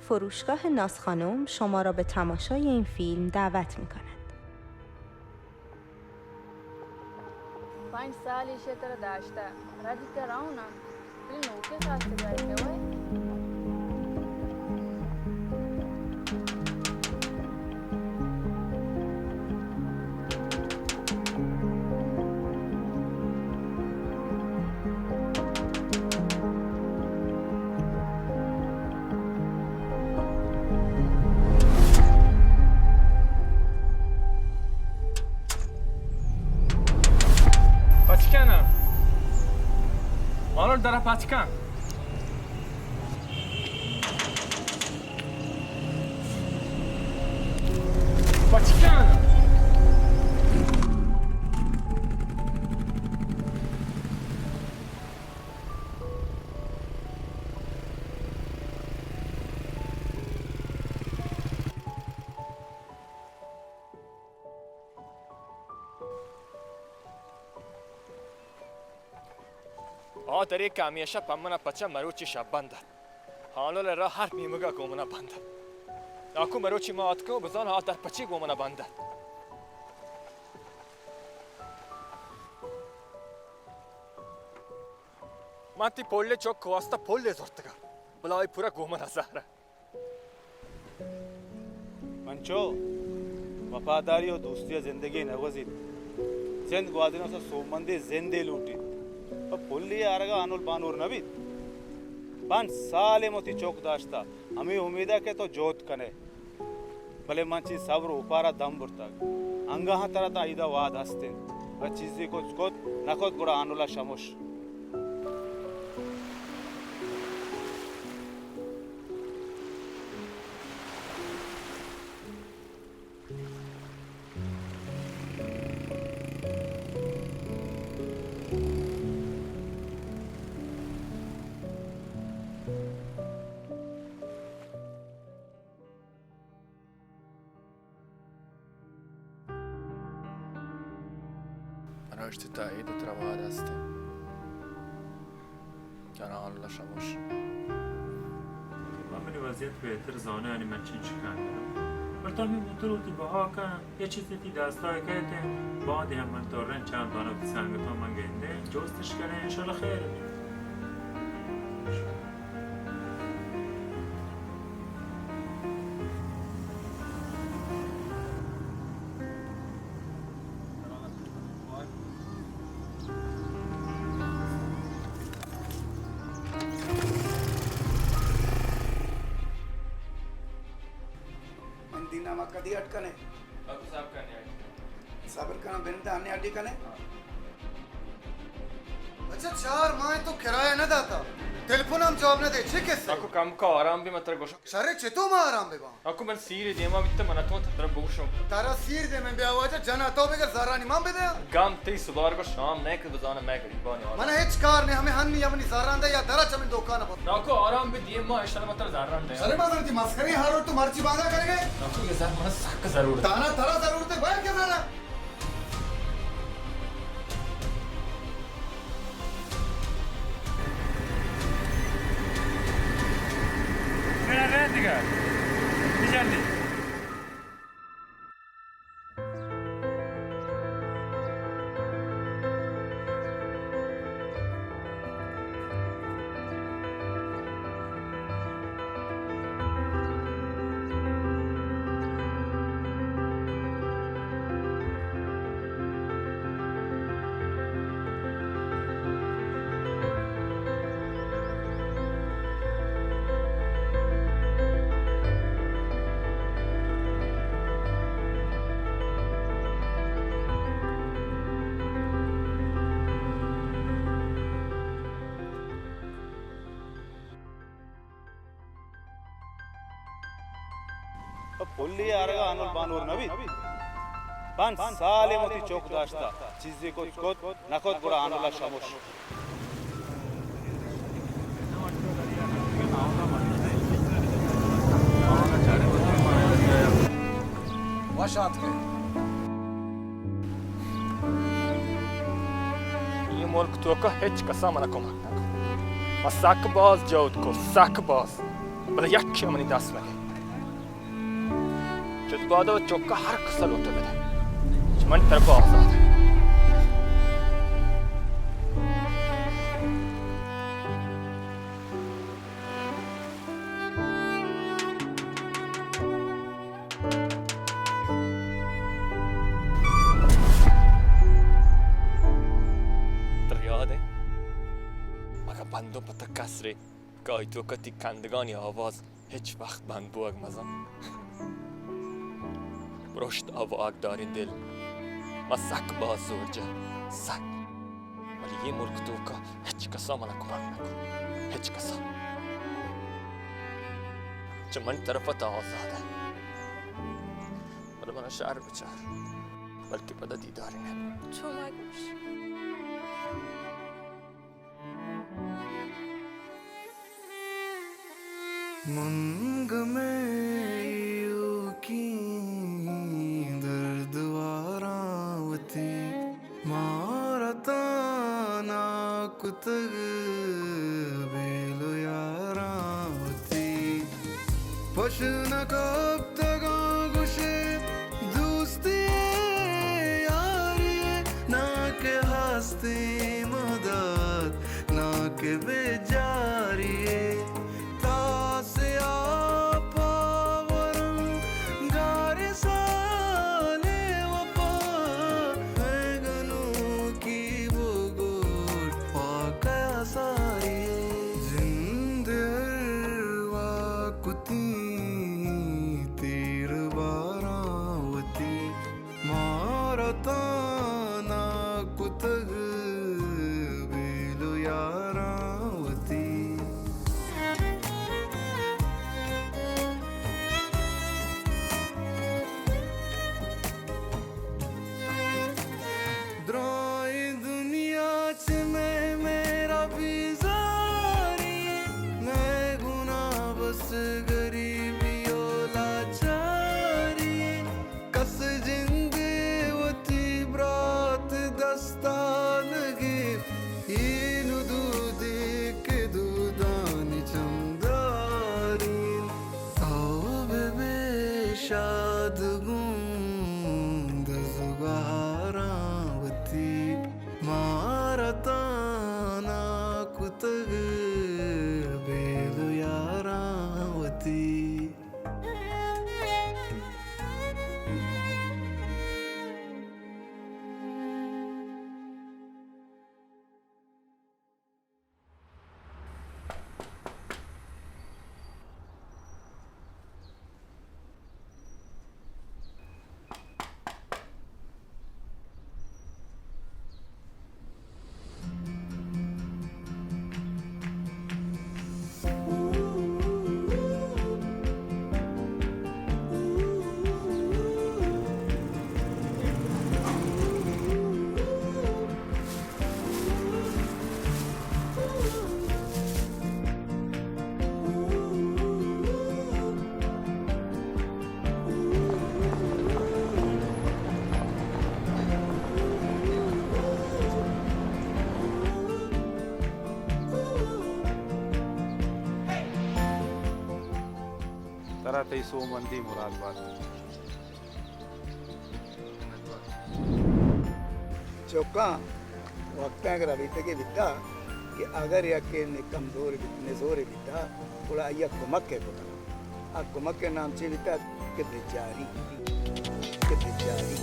فروشگاه ناز خانم شما را به تماشای این فیلم دعوت می‌کند. پنچ سال ایشی ترا داشتہ، ردی ترا اوں نا، بلے نوکیں خاص جائے کہ وے. پچ کن ءَ. آنل در پچ کن. پچ کن. آ درے کہ ہمیشہ پہ من ءَ پچ ءَ مروچی شپ بند ات. آنل ءِ راہ ہر نیمگ ءَ گوں من ءَ بند ات. ناکو مروچی ما آتکوں بزان آ در پچی گوں من ءَ بند ات. من تئی پل ءِ چک واسطہ پلے زرتگ ات، بلے آئی پورا گوں من ءَ زہر ات. من چو وفاداری و دوستی ءَ زندگی نہ گوزیت. زند گوازینگ ءَ سوبمندیں زندے لوٹیت. پہ پلی آرگ ءَ آنل بانور نہ بیت. پنچ سال ءَ من وتی چک داشتہ، ہمے امید ءَ کہ تو جہد کن ئے. بلے من چہ صبر و اوپار ءَ دم برتگ. انگاہاں ترا داں ایدا وہد ہست انت. اگاں چیزے کت کت نہ کت گڑا آنل ءَ شموش. من اشتی تا اید ترا وہد ہست انت. جنان اللہ شموش. من منی وضعیت بہتر زانہ، یعنی من چنچکان. پر تو ہمیں موتر وتی بہا کن، یہ چیز تئی دستا کہتے ہیں، بعد ہم من تو رن چند دانہ وتی سنگتوں من گندے، جوستش کریں، انشاءاللہ خیر. من دینا ما کدی اٹ کنے؟ اب صاحب کنے اٹ. صبر کنا بنتا ہنے اڈی کنے. اچھا، چار ماہ تو کرایہ نہ داتا، ٹیلیفون ہم جواب نہ دے، چی قصہ؟ اکو کم کا آرام بی، متر گوشو. شرے چتو ما آرام بی باں؟ اکو من سیر دیما بیتا، من تو ترا بگوشم. ترا سیر دے من بیا واجہ جنا تو بگر زرانی من بدے. گام تئی سدار کو شام نہ کہ بزانا میں غریبانی حال. من ہچ کار نے، ہمیں ہنی یا منی زران دے یا درا چمن دکان پر. ناکو آرام بی، دیما انشاءاللہ متر زران دے. شرے ما زرتی مسکری ہر روز تو مرچی بانگا کرے گے. ناکو یہ زر من سک ضرور. تانا ترا ضرورت ہے، بھائی کے زرا. میرا رہ دیگا. بجاندی. پلی آرگا آنل بانور نہ بیت. پنچ سال ء وتی چک داشتہ، چیزے کت کت نہ کت، گڑا آنل ء شموش. وش آتکے. اے ملک توکا ہچ کسا منا کمک نہ کت. ما سک باز جہد کت، سک باز. بلے یکے منی دست مہ کن۔ چد بادا و چکا ہر کسا لوٹے بدے۔ چہ منی طرفا آزاد۔ ترا یاد انت؟ اگاں بندوں پہ تہ کسرے کائی توکا تئی کندگانی آواز ہچ وقت بند بوگ مزن۔ پرشت ء واک داریں دل، ما سک باز زور جت، سک۔ بلے اے ملک توکا ہچ کسا منا کمک نہ کت، ہچ کسا۔ چہ منی طرفا تہ آزاد ئے۔ بلے منا شر بچار، بلکہ پدا دیداریں۔ چو مگوش۔ من گمے ایوکیں درد واراں وتی، مارا تانا کتگ بیل و یاراں وتی۔ پش نہ کپتگاں گوشے دوستی یاری، نا کہ ہستی مدت، نا کہ بے جاری۔ تاس آپ ورم گار سال وفا، اے گنوکی بگوش پاک ساری۔ زند اروا کتیں تیر باراں وتی، مارا تانا کتگ بیل و یاراں وتی۔ درائیں دنیا چہ مئے مہرا بیزاری، مئے گناہ بس گریبی و لاچاری۔ کس جندے وتی برات دستا نہ گپت، اے نوں دودے کہ دودانی چمداریں۔ تو بہ بے شاد گوں دزگاراں وتی، مارا تانا کتگ بیل و یاراں وتی۔ ترا تئی سوبمندی مراد بات۔ چکاں، وقتاں اگر ابیتگے بیتا کہ اگر یکے نکمزور بیت، نزورے بیتا، گڑا آئی ء کمک ء کتا۔ آ کمک ء نام چے بیتا؟ کہ بچاری، کہ بچاری۔